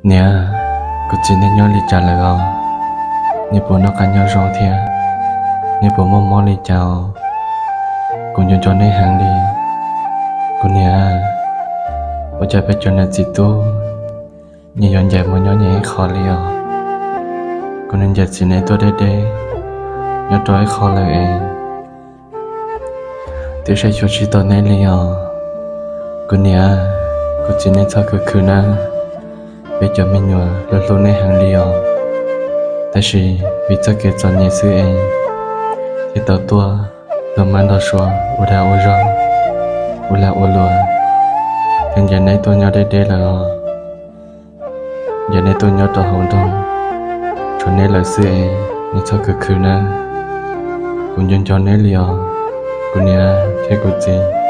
Niam, kuv txiv nej nyob li cas lawm os? Nej puas noj qab nyob zoo thiab? Nej puas muaj mob li cas os? Kuv nco nco neb heev li. Kuv niam, ua cas peb cov niam txiv tub nyias yuav ncaim mus nyob nyias ib qho li os? Kuv niam ncaim txiv neb tuaj deb deb, nyob rau ib qho lawm es twb saib xyuas tsis tau neb li os. Kuv niam, kuv txiv neb txhob khwv khwv nawb. Peb cov me nyuam hlub hlub neb heev li os, tab sis vim txoj kev txom nyem xwb es thiaj tau tuaj nrog mab nrog suav ua dag ua zog, ua lag ua luam, thiaj ncaim neb tuaj nyob deb deb lawm os. Ncaim neb tuaj nyob rau hauv nroog, tshuav neb lawm xwb es neb txhob khwv khwv nawb. Kuv nco nco neb li os, kuv niam thiab kuv txiv.